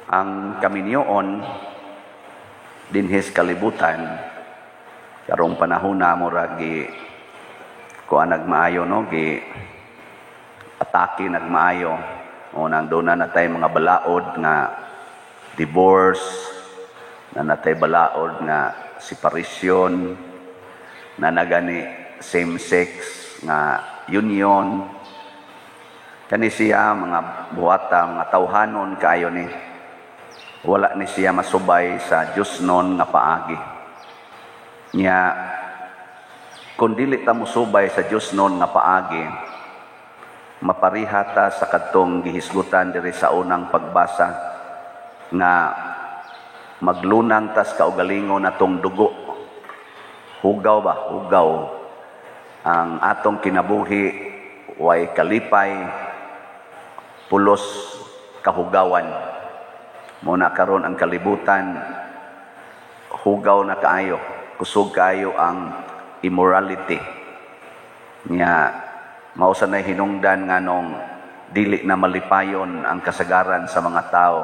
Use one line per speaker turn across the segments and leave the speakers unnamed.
Ang kaminyoon dinhi sa kalibutan karong panahon na, murag gi kuan nagmaayo, no, gi atake nagmaayo o nang doon na tay mga balaod nga divorce na, natay balaod nga separation na, nagani same sex nga union. Kani siya mga buhata, mga tawhanon kaayo ni, wala ni siya masubay sa Diyosnon nga paagi niya. Kung dili ta mosubay sa Diyosnon nga paagi, mapariha ta sa kadtong gihisgutan diri sa unang pagbasa nga maglunang tas kaugalingon atong dugo. Hugaw ba? Hugaw ang atong kinabuhi, way kalipay, pulos kahugawan. Muna karon ang kalibutan hugaw na kaayo, kusog kaayo ang immorality nya. Mao sa nay hinungdan nganong dili na malipayon ang kasagaran sa mga tao,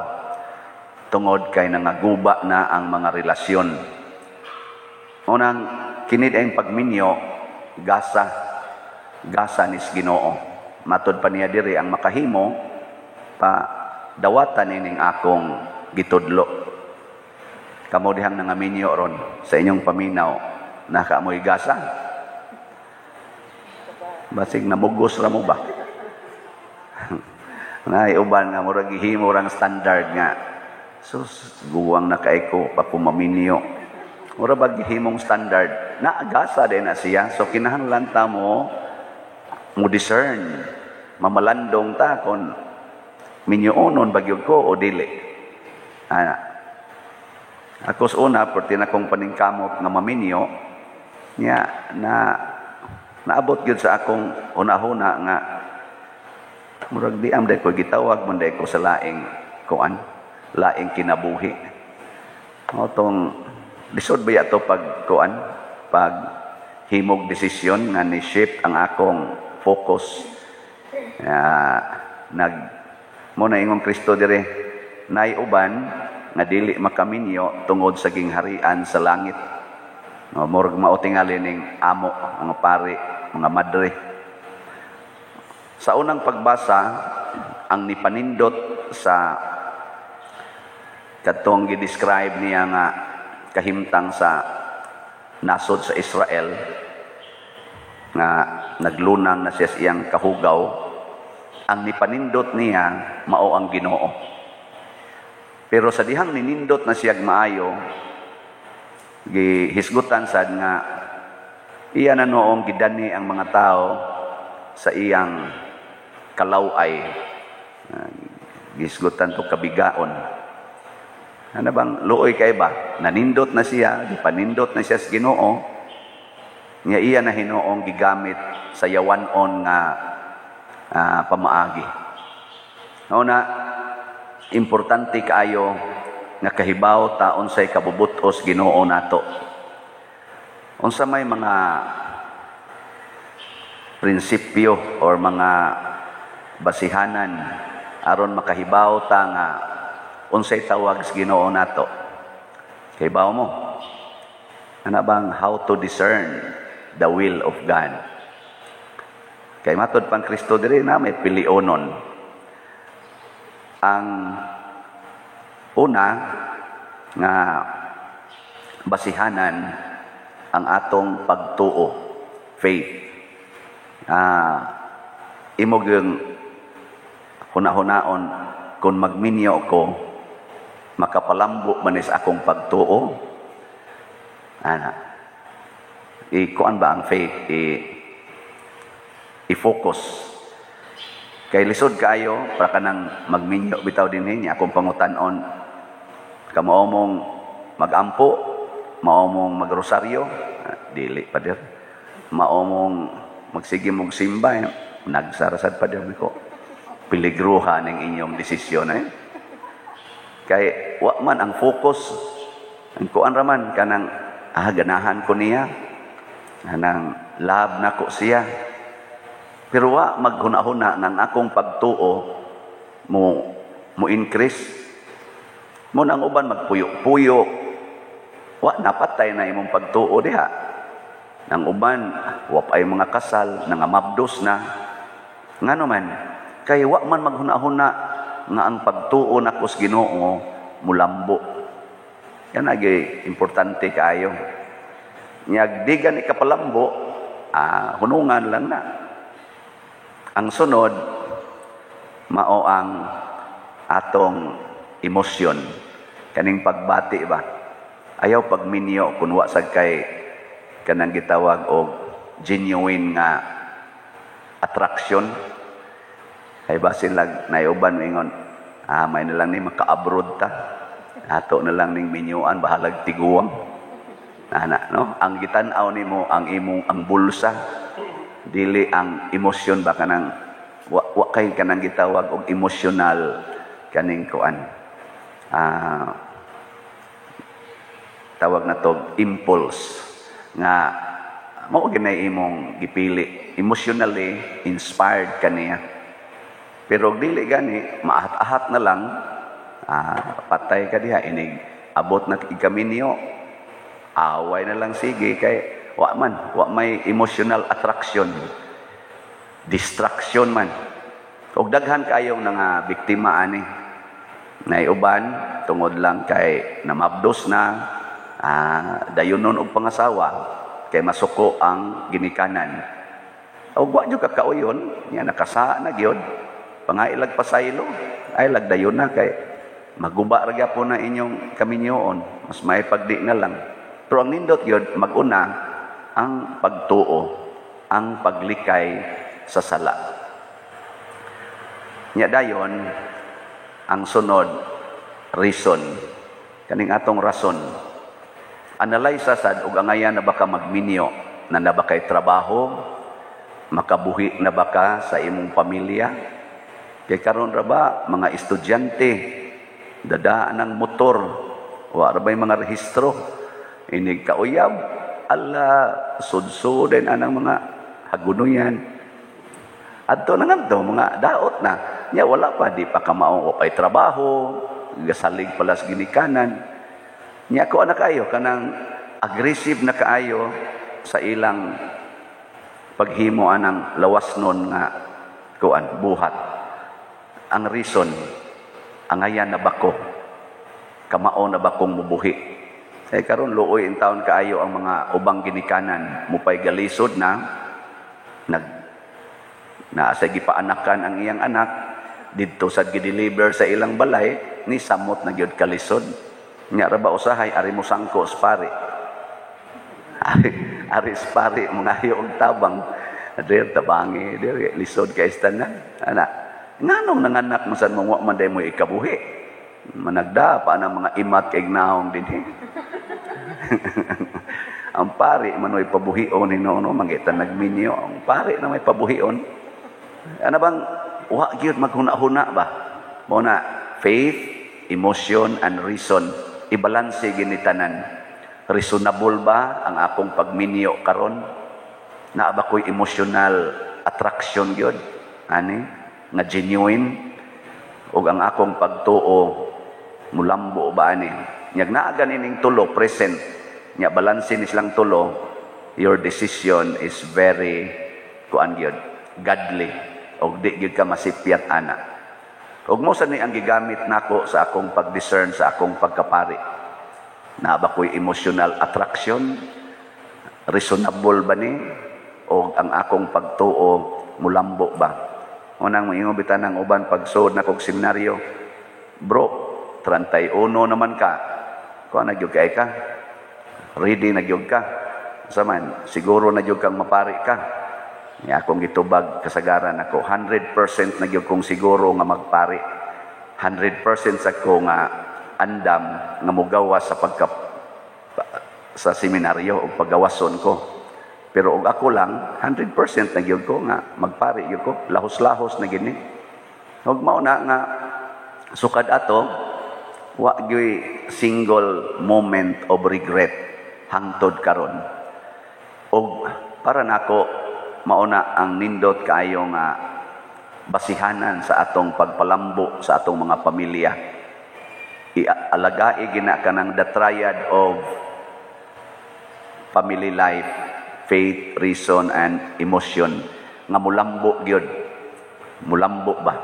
tungod kay nangaguba na ang mga relasyon. Unang kini ang pagminyo, gasa, gasa nis Ginoo. Matod pa niya diri, ang makahimo pa dawatan ining akong gitudlo. Kamo dihang nangaminyo ron, sa inyong paminaw, nakaamoy gasa? Basig namugos ra mo ba? Naay uban nga murag gihimo rang standard nga, "Sus, guwang na kay ko pa ko maminyo." Mura ba gihimong standard na gasa din na siya. So kinahanglan ta mo mo discern, mamalandong ta kon minyoonon ba gyud ko o dili. Ana. Ako sa una, perti na kong paningkamot nga maminyo, niya na naabot gyud sa akong hunahuna nga murag di am ko gitawag man ko sa laing kuan, laing kinabuhi. O tong lisod ba to pag kuan, pag himog desisyon nga ni shift ang akong focus. Nag mo na ingong Kristo dire, nay uban nga dili makaminyo tungod sa gingharian sa langit. No, murag mao tingali ning amo, mga pari, mga madre. Sa unang pagbasa, ang nipanindot sa katong gi-describe niya nga kahimtang sa nasod sa Israel nga naglunang na siya sa iyang kahugaw, ang nipanindot niya mao ang Ginoo. Pero sa dihang ninindot na siya maayo, gihisgutan sad nga iya na noong gidani ang mga tao sa iyang kalaway. Gihisgutan to kabigaon. Ano bang luoy kay ba? Nanindot na siya, gipanindot na siya sa Ginoo. Nga iya na hinuong gigamit sa yawanon nga pamaagi. Una, importante kaayo nga kahibaw ta unsay kabubutos Ginoo nato. Unsa may mga prinsipyo or mga basihanan aron makahibaw ta nga unsay tawag sa Ginoo nato? Kahibaw mo? Ana bang how to discern the will of God? Kay matod pang Kristo diri na may pilionon. Ang una nga basihanan, ang atong pagtuo, faith. Imo gyung huna-hunaon kung magminyo ko, makapalambo man is akong pagtuo. Ana. I-kuan ba ang faith? I-focus. Kay lisod kaayo para kanang magminyo bitaw dinhi niya akong pangutan-on. Kamao mong magampo, mao mong magrosaryo, dili pa dir. Mao mong magsige mong simba, nagsarasad pa dir ko. Piligruha ning inyong desisyon eh. Kay wa man ang focus. Ang kuan raman kanang ganahan ko niya. Kanang love nako siya. Pero wa maghuna-huna ng akong pagtuo mo mo increase. Mo nang uban magpuyo-puyo, wa napatay na imong pagtuo diha. Nang uban, wa pa ay mga kasal, nangamabdos na. Ngano man, kay wa man maghuna-huna nga ang pagtuo nako sa Ginoo mulambo. Yan agi importante kaayo. Nyag di gani kapalambo, hunungan lang na. Ang sunod, mao ang atong emosyon. Kaning pagbati ba? Ayaw pagminyo kung wa sad kay kanang gitawag og genuine nga attraction. Kay basin lang naiuban moingon, may na lang ni maka-abroad ta. Ato na lang ning minyuan, bahalag tiguang. Ana, no? Ang gitan-aw nimo ang imong ang bulsa, dili ang emosyon ba, kanang wa kay kanang gitawag og emotional kaning kuan. Tawag na to impulse nga mao ginay imong gipili, emotionally inspired kaniya. Pero og dili gani, maahat-ahat na lang, patay ka diha. Inig abot na ikaminyo, away na lang, sige, kay wa man, wa may emotional attraction, distraction man. Og daghan kayong nga biktima ani. Nay uban tungod lang kay namabdos na, dayunon og pangasawa kay masuko ang ginikanan. Og wa jud ka kauyon nya, nakasa na gyud, pangailag pasaylo, ay lagdayon na, kay maguba ra gyapon na inyong kaminyoon, mas may pagdi na lang. Pero ang nindot gyud maguna ang pagtuo, ang paglikay sa sala. Nya dayon ang sunod, reason, kaning atong rason. Analyze sad og angayan na baka magminyo na, na ba kay trabaho, makabuhi na ba ka sa imong pamilya? Kay karon ra ba mga estudyante dadaan ng motor, wa ra ba'y mga rehistro, inig kauyab, ala, sudsuden anang mga hagunoyan. Adto na ngadto mga daot na. Nya wala pa, di pa kamao, wa pa'y trabaho, gasalig pala sa ginikanan. Nya ko na kaayo kanang aggressive na kaayo sa ilang paghimo anang lawas nun nga kuan buhat. Ang reason, angayan na bako, kamao na bakong mubuhi? Kay karon luoy in taon kaayo ang mga ubang ginikanan, mupay galisod na nag naa sa gipaanakan ang iyang anak didto sa gideliver sa ilang balay, ni samot na gyud kalisod. Nya ra ba usahay ari mo sangko sa pari. Ari sa pari mangayo og tabang. Dir tabangi, dir lisod kay tanan. Ana, nganong nanganak mo san mo, wa man day mo ikabuhi? Managda pa ang mga imat kay naong dinhi. Ang pari manoy pabuhion hinuon, no, mangita nagminyo ang pari na may pabuhion. Ano bang wa gyud maghuna-huna ba? Mo na faith, emotion and reason, ibalanse gini tanan. Reasonable ba ang akong pagminyo karon? Naa ba ko'y emotional attraction gyud ani nga genuine, ug ang akong pagtuo mulambo ba ani? Nyag naa gani ning tulo present nya, balanse ni silang tulo, your decision is very kuan gyud, godly, og di gyud ka masipyat ana. Ug mo sa ni ang gigamit nako sa akong pag-discern sa akong pagkapari: naa ba ko'y emotional attraction, reasonable ba ni, o ang akong pagtuo mulambo ba? Unang moingon bitan ang uban pagsud na kog seminaryo, "Bro, 31 naman ka, kuan na gyud kay ka, ready na gyud ka, sa man siguro na gyud kang mapari ka." Nya akong gitubag, kasagaran ako 100% na gyud kong siguro nga magpari, 100% sa ko nga andam nga mugawas sa pagka sa seminaryo o pagawason ko. Pero og ako lang, 100% na gyud ko nga magpari gyud ko, lahos-lahos na gini. Ug mao na nga sukad ato, wa gyuy single moment of regret hangtod karon. Og para nako, mao na ang nindot kaayo nga basihanan sa atong pagpalambo sa atong mga pamilya. Ialagai gina kanang the triad of family life, faith, reason, and emotion nga mulambo gyud. Mulambo ba?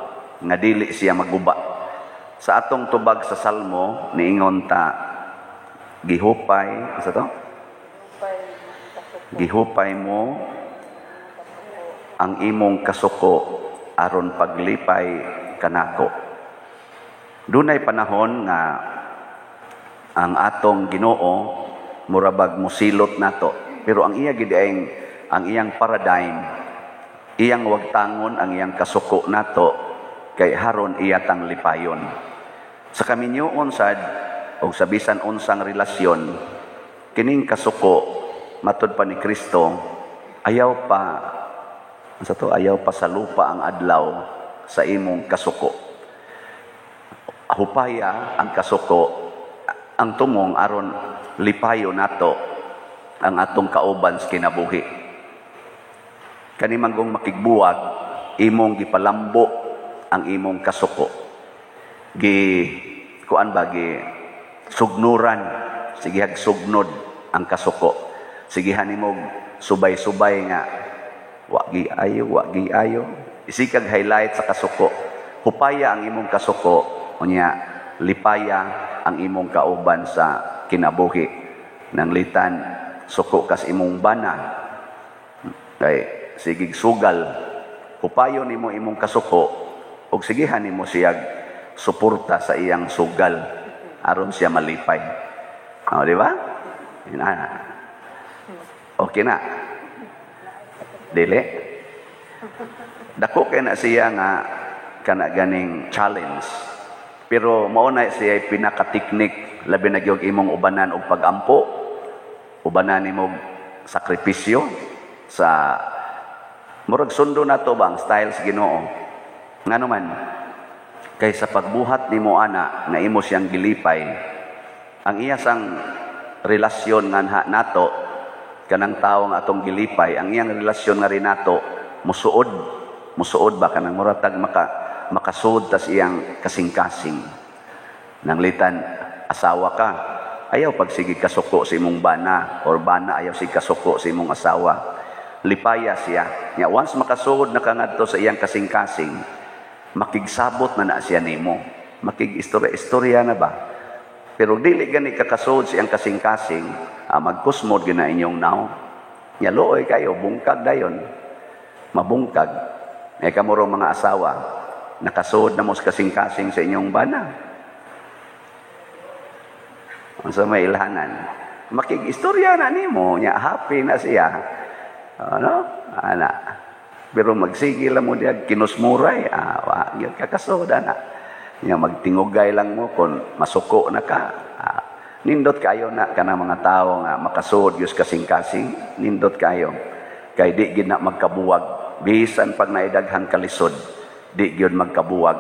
Nga dili siya maguba. Sa atong tubag sa Salmo, niingon ta, gihupay, sa to? Gihupay mo ang imong kasuko aron paglipay kanako. Dunay panahon nga ang atong Ginoo murabag musilot nato, pero ang iya gid ang iyang paradigm, iyang wagtangon ang iyang kasuko nato kay haron iya tang lipayon. Sa kaminyoon sad og sa bisan unsang relasyon, kining kasuko, matud pa ni Kristo, ayaw pa sa to, ayaw pa sa lupa ang adlaw sa imong kasuko. Hupaya ang kasuko ang tumong aron lipayo nato ang atong kauban sa kinabuhi. Kani manggong makigbuwag, imong gipalambo ang imong kasuko. Gi kuan ba, gi sugnuran, sige sugnod ang kasuko. Sigihan nimo subay-subay nga wa gi ayo, wa gi ayo. Isikag highlight sa kasuko. Hupaya ang imong kasuko, unya lipaya ang imong kauban sa kinabuhi. Nanglitan suko kas imong bana kay sigig sugal, hupayon nimo imong kasuko ug sigihan nimo siyag suporta sa iyang sugal aron siya malipay. O, di ba? Ina. Okay na. Dili. Dako kay na siya nga kana ganing challenge. Pero mao na siya pinaka-technique, labi na gyud imong ubanan og pagampo, ubanan nimo sakripisyo sa murag sundo nato ba ang style sa Ginoo. Ngano man kay sa pagbuhat nimo ana nga imo siyang gilipay, ang iya sang relasyon nga nato kanang tawo nga atong gilipay, ang iyang relasyon nga rin nato musuod, musuod ba, kanang muratag makasuod tas iyang kasing-kasing. Nanglitan asawa ka, ayaw pagsige kasuko sa imong bana, or bana ayaw sig kasuko sa imong asawa. Lipaya siya. Nya once makasuod na ka ngadto sa iyang kasing-kasing, makigsabot na na siya nimo. Makig-istorya-istorya na ba? Pero dili gani kakasuod sa iyang kasing-kasing, magkusmod gina inyong naw. Nya luoy kayo, bungkag dayon. Mabungkag. May kamuro mga asawa, nakasuod na mo sa kasing-kasing sa inyong bana. Unsa may ilhanan? Makig-istorya na nimo, nya happy na siya. Ano? Ana. Pero magsige lang mo diya kinusmuray, wa gyud kakasuod ana. Nya magtingugay lang mo kon masuko na ka. Nindot kayo na kana mga tawo nga makasuod gyud kasing-kasing, nindot kayo. Kay di gid na magkabuwag bisan pag naidaghan kalisod, di gyud magkabuwag.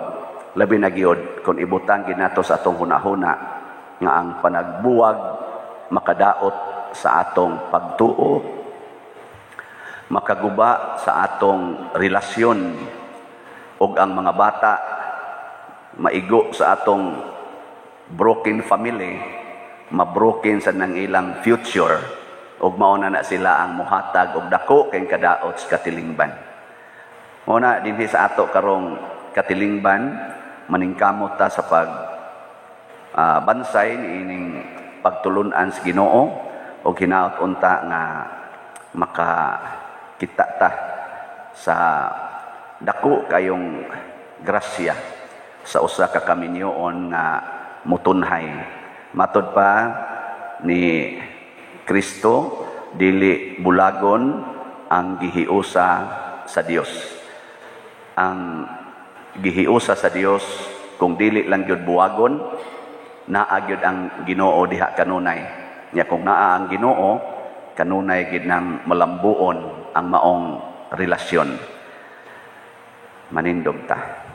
Labi na gyud kung ibutang gid nato sa atong hunahuna nga ang panagbuwag makadaot sa atong pagtuo, makaguba sa atong relasyon, ug ang mga bata maigo sa atong broken family, mabroken sa nang ilang future, ug mao na na sila ang muhatag og dako kay kadaot sa katilingban. Mao na dinhi sa ato karong katilingban, maningkamot ta sa pag bansay niining pagtulun-an sa Ginoo ug hinaot unta nga makakita ta sa dako kayong grasya sa usa ka kaminyoon nga mutunhay. Matod pa ni Kristo, dili bulagon ang gihiusa sa Dios. Ang gihiusa sa Dios kung dili lang gyud buwagon, naa gyud ang Ginoo diha kanunay. Nya kung naa ang Ginoo, kanunay gyud nang malambuon ang maong relasyon. Manindog ta.